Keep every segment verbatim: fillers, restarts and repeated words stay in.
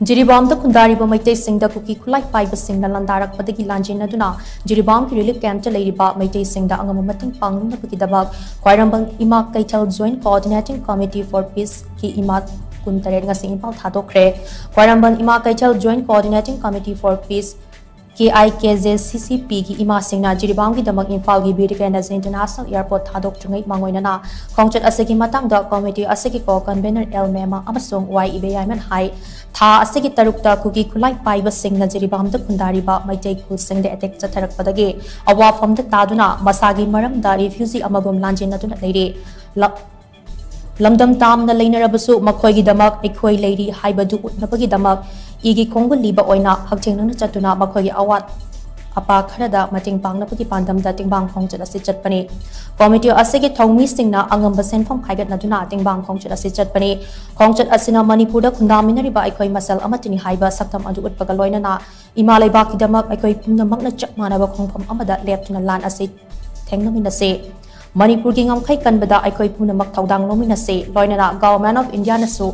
ꯖꯤꯔꯤꯕꯥꯝꯗ ꯈꯨꯟꯗꯥꯔꯤꯕ ꯃꯩꯇꯩꯁꯤꯡꯗ ꯀꯨꯀꯤ ꯈꯨꯠꯂꯥꯏ ꯄꯥꯏꯕꯁꯤꯡꯅ ꯂꯥꯟꯗꯥꯔꯛꯄꯗꯒꯤ ꯂꯥꯟꯖꯦꯟꯅꯗꯨꯅ ꯖꯤꯔꯤꯕꯥꯝꯒꯤ relief camp ꯇ ꯂꯩꯔꯤꯕ ꯃꯩꯇꯩꯁꯤꯡꯗ ꯑꯉꯝꯕ ꯃꯇꯦꯡ ꯄꯥꯡꯅꯕꯒꯤꯗꯃꯛ ꯈ꯭ꯋꯥꯏꯔꯝꯕꯟ ꯏꯃꯥ ꯀꯩꯊꯦꯜ Joint Coordinating Committee for Peace ꯀꯤ ꯏꯃꯥ ꯀꯨꯟꯇꯔꯦꯠ ꯉꯁꯤ ꯏꯝꯐꯥꯜ ꯊꯥꯗꯣꯛꯈ꯭ꯔꯦ꯫ ꯈ꯭ꯋꯥꯏꯔꯝꯕꯟ ꯏꯃꯥ ꯀꯩꯊꯦꯜ Joint Coordinating Committee for Peace, K I K J C C P ꯒꯤ ꯏꯃꯥꯁꯤꯡꯅ ꯖꯤꯔꯤꯕꯥꯝꯒꯤꯗꯃꯛ ꯏꯝꯐꯥꯜꯒꯤ ꯕꯤꯔ ꯇꯤꯀꯦꯟꯗ꯭ꯔꯖꯤ International Airport ꯊꯥꯗꯣꯛꯇ꯭ꯔꯤꯉꯩ ꯃꯥꯡꯑꯣꯏꯅꯅ ꯈꯣꯡꯆꯠ ꯑꯁꯤꯒꯤ ꯃꯇꯥꯡꯗ committee ꯑꯁꯤꯒꯤ co-convenor ꯑꯦꯜ ꯃꯦꯃꯥ ꯑꯃꯁꯨꯡ ꯋꯥꯏ ꯏꯕꯦꯌꯥꯏꯃꯅ ꯍꯥꯏ꯫ ꯊꯥ ꯑꯁꯤꯒꯤ ꯇꯔꯨꯛꯇ ꯀꯨꯀꯤ ꯈꯨꯠꯂꯥꯏ ꯄꯥꯏꯕꯁꯤꯡꯅ ꯖꯤꯔꯤꯕꯥꯝꯗ ꯈꯨꯟꯗꯥꯔꯤꯕ ꯃꯩꯇꯩ ꯈꯨꯜꯁꯤꯡꯗ attack ꯆꯠꯊꯔꯛꯄꯗꯒꯤ ꯑꯋꯥꯐꯝꯗ ꯇꯥꯗꯨꯅ ꯃꯁꯥꯒꯤ ꯃꯔꯝꯗ refugee ꯑꯃꯒꯨꯝ ꯂꯥꯟꯖꯦꯟꯅꯗꯨꯅ ꯂꯩꯔꯤ꯫ ꯂ-, ꯂꯝꯗꯝ ꯇꯥꯝꯅ ꯂꯩꯅꯔꯕꯁꯨ ꯃꯈꯣꯏꯒꯤꯗꯃꯛ ꯑꯩꯈꯣꯏ ꯂꯩꯔꯤ ꯍꯥꯏꯕꯗꯨ ꯎꯠꯅꯕꯒꯤꯗꯃꯛ ꯏꯒꯤ ꯈꯣꯡꯒꯨꯜ ꯂꯤꯕ ꯑꯣꯏꯅ ꯍꯛꯊꯦꯡꯅꯅ ꯆꯠꯇꯨꯅ ꯃꯈꯣꯏꯒꯤ ꯑꯋꯥꯠ ꯑꯄꯥ ꯈꯔꯗ ꯃꯇꯦꯡ ꯄꯥꯡꯅꯕꯒꯤ ꯄꯥꯟꯗꯝꯗ ꯇꯦꯡꯕꯥꯡ ꯈꯣꯡꯆꯠ ꯑꯁꯤ ꯆꯠꯄꯅꯤ꯫ Committee ꯑꯁꯤꯒꯤ ꯊꯧꯃꯤꯁꯤꯡꯅ ꯑꯉꯝꯕ ꯁꯦꯟꯐꯝ ꯈꯥꯏꯒꯠꯅꯗꯨꯅ ꯇꯦꯡꯕꯥꯡ ꯈꯣꯡꯆꯠ ꯑꯁꯤ ꯆꯠꯄꯅꯤ꯫ ꯈꯣꯡꯆꯠ ꯑꯁꯤꯅ ꯃꯅꯤꯄꯨꯔꯗ ꯈꯨꯟꯗꯥꯃꯤꯟꯅꯔꯤꯕ ꯑꯩꯈꯣꯏ ꯃꯁꯦꯜ ꯑꯃꯠꯇꯅꯤ ꯍꯥꯏꯕ ꯁꯛꯇꯝ ꯑꯗꯨ ꯎꯠꯄꯒ ꯂꯣꯏꯅꯅ ꯏꯃꯥ ꯂꯩꯕꯥꯛꯀꯤꯗꯃꯛ ꯑꯩꯈꯣꯏ ꯄꯨꯝꯅꯃꯛꯅ ꯆꯞ ꯃꯥꯟꯅꯕ ꯈꯣꯡꯐꯝ ꯑꯃꯗ ꯂꯦꯞꯇꯨꯅ ꯂꯥꯟ ꯑꯁꯤ ꯊꯦꯡꯅꯃꯤꯟꯅꯁꯤ꯫ ꯃꯅꯤꯄꯨꯔꯒꯤ ꯉꯝꯈꯩ ꯀꯟꯕꯗ ꯑꯩꯈꯣꯏ ꯄꯨꯝꯅꯃꯛ ꯊꯧꯗꯥꯡ ꯂꯧꯃꯤꯟꯅꯁꯤ꯫ ꯂꯣꯏꯅꯅ Government of India ꯅꯁꯨ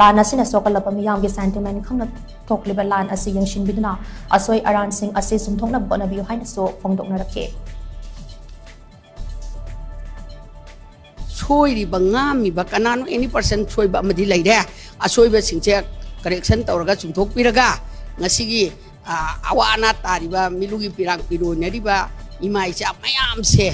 ꯂꯥꯟ ꯑꯁꯤꯅ ꯁꯣꯛꯍꯜꯂꯕ ꯃꯤꯌꯥꯝꯒꯤ sentiment ꯈꯪꯅ ꯊꯣꯛꯂꯤꯕ ꯂꯥꯟ ꯑꯁꯤ ꯌꯦꯡꯁꯤꯟꯕꯤꯗꯨꯅ ꯑꯁꯣꯏ ꯑꯔꯥꯟꯁꯤꯡ ꯑꯁꯤ ꯆꯨꯝꯊꯣꯛꯅꯕ ꯍꯣꯠꯅꯕꯤꯌꯨ ꯍꯥꯏꯅꯁꯨ ꯐꯣꯡꯗꯣꯛꯅꯔꯛꯈꯤ꯫ ꯁꯣꯏꯔꯤꯕ, ꯉꯥꯝꯃꯤꯕ ꯀꯅꯥꯅꯣ, any person ꯁꯣꯏꯕ ꯑꯃꯗꯤ ꯂꯩꯔꯦ꯫ ꯑꯁꯣꯏꯕꯁꯤꯡꯁꯦ correction ꯇꯧꯔꯒ ꯆꯨꯝꯊꯣꯛꯄꯤꯔꯒ ꯉꯁꯤꯒꯤ, ꯑ, ꯑꯋꯥ ꯑꯅꯥ ꯇꯥꯔꯤꯕ, ꯃꯤꯠꯂꯨꯒꯤ ꯄꯤꯔꯥꯡ ꯄꯤꯔꯣꯏꯅꯔꯤꯕ ꯏꯃꯥ ꯏꯆꯥ ꯃꯌꯥꯝꯁꯦ,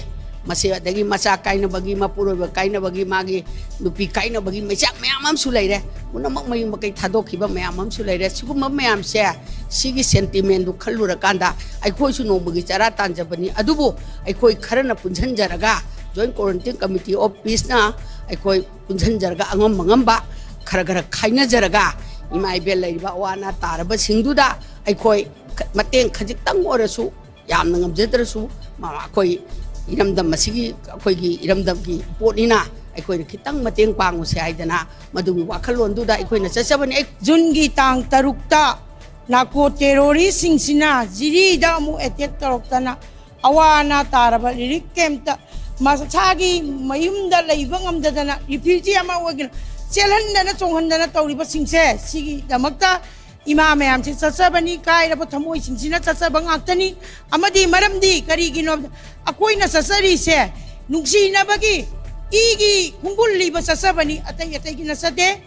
ꯃꯁꯤ ꯑꯗꯒꯤ ꯃꯆꯥ ꯀꯥꯏꯅꯕꯒꯤ, ꯃꯄꯨꯔꯣꯏꯕ ꯀꯥꯏꯅꯕꯒꯤ, ꯃꯥꯒꯤ ꯅꯨꯄꯤ ꯀꯥꯏꯅꯕꯒꯤ ꯃꯩꯆꯥꯛ ꯃꯌꯥꯝ ꯑꯃꯁꯨ ꯂꯩꯔꯦ꯫ ꯄꯨꯝꯅꯃꯛ ꯃꯌꯨꯝ ꯃꯀꯩ ꯊꯥꯗꯣꯛꯈꯤꯕ ꯃꯌꯥꯝ ꯑꯃꯁꯨ ꯂꯩꯔꯦ꯫ ꯁꯤꯒꯨꯝꯕ ꯃꯌꯥꯝꯁꯦ, ꯁꯤꯒꯤ sentiment ꯗꯨ ꯈꯜꯂꯨꯔꯀꯥꯟꯗ ꯑꯩꯈꯣꯏꯁꯨ ꯅꯣꯡꯃꯒꯤ ꯆꯔꯥ ꯇꯥꯟꯖꯕꯅꯤ꯫ ꯑꯗꯨꯕꯨ ꯑꯩꯈꯣꯏ ꯈꯔꯅ ꯄꯨꯟꯁꯤꯟꯖꯔꯒ, Joint Coordinating Committee of Peace ꯅ ꯑꯩꯈꯣꯏ ꯄꯨꯟꯁꯤꯟꯖꯔꯒ ꯑꯉꯝ ꯑꯉꯝꯕ ꯈꯔ ꯈꯔ ꯈꯥꯏꯅꯖꯔꯒ ꯏꯃꯥ ꯏꯕꯦꯜ ꯂꯩꯔꯤꯕ ꯑꯋꯥ ꯑꯅꯥ ꯇꯥꯔꯕꯁꯤꯡꯗꯨꯗ ꯑꯩꯈꯣꯏ ꯈ-, ꯃꯇꯦꯡ ꯈꯖꯤꯛꯇꯪ ꯑꯣꯏꯔꯁꯨ, ꯌꯥꯝꯅ ꯉꯝꯖꯗ꯭ꯔꯁꯨ, ꯃ-, ꯑꯩꯈꯣꯏ ꯏꯔꯝꯗꯝ ꯑꯁꯤꯒꯤ, ꯑꯩꯈꯣꯏꯒꯤ ꯏꯔꯝꯗꯝꯒꯤ ꯄꯣꯠꯅꯤꯅ ꯑꯩꯈꯣꯏꯅ ꯈꯤꯇꯪ ꯃꯇꯦꯡ ꯄꯥꯡꯉꯨꯁꯦ ꯍꯥꯏꯗꯅ ꯃꯗꯨꯒꯤ ꯋꯥꯈꯜꯂꯣꯟꯗꯨꯗ ꯑꯩꯈꯣꯏꯅ ꯆꯠꯆꯕꯅꯤ꯫ ꯑꯩ June ꯒꯤ ꯇꯥꯡ ꯇꯔꯨꯛꯇ narco terrorist ꯁꯤꯡꯁꯤꯅ ꯖꯤꯔꯤꯗ ꯑꯃꯨꯛ attack ꯇꯧꯔꯛꯇꯅ ꯑꯋꯥ ꯑꯅꯥ ꯇꯥꯔꯕ relief camp ꯇ ꯃꯁꯥꯒꯤ ꯃꯌꯨꯝꯗ ꯂꯩꯕ ꯉꯝꯗꯗꯅ refugee ꯑꯃ ꯑꯣꯏꯒꯅ ꯆꯦꯜꯍꯟꯗꯅ ꯆꯣꯡꯍꯟꯗꯅ ꯇꯧꯔꯤꯕꯁꯤꯡꯁꯦ, ꯁꯤꯒꯤꯗꯃꯛꯇ ꯏꯃꯥ ꯃꯌꯥꯝꯁꯦ ꯆꯠꯆꯕꯅꯤ, ꯀꯥꯏꯔꯕ ꯊꯃꯣꯏꯁꯤꯡꯁꯤꯅ ꯆꯠꯆꯕ ꯉꯥꯛꯇꯅꯤ꯫ ꯑꯃꯗꯤ ꯃꯔꯝꯗꯤ ꯀꯔꯤꯒꯤꯅꯣ? ꯑꯩꯈꯣꯏꯅ ꯆꯠꯆꯔꯤꯁꯦ ꯅꯨꯡꯁꯤꯅꯕꯒꯤ ꯏꯒꯤ ꯈꯣꯡꯒꯨꯜ ꯂꯤꯕ ꯆꯠꯆꯕꯅꯤ, ꯑꯇꯩ ꯑꯇꯩꯒꯤ ꯅꯠꯆꯗꯦ꯫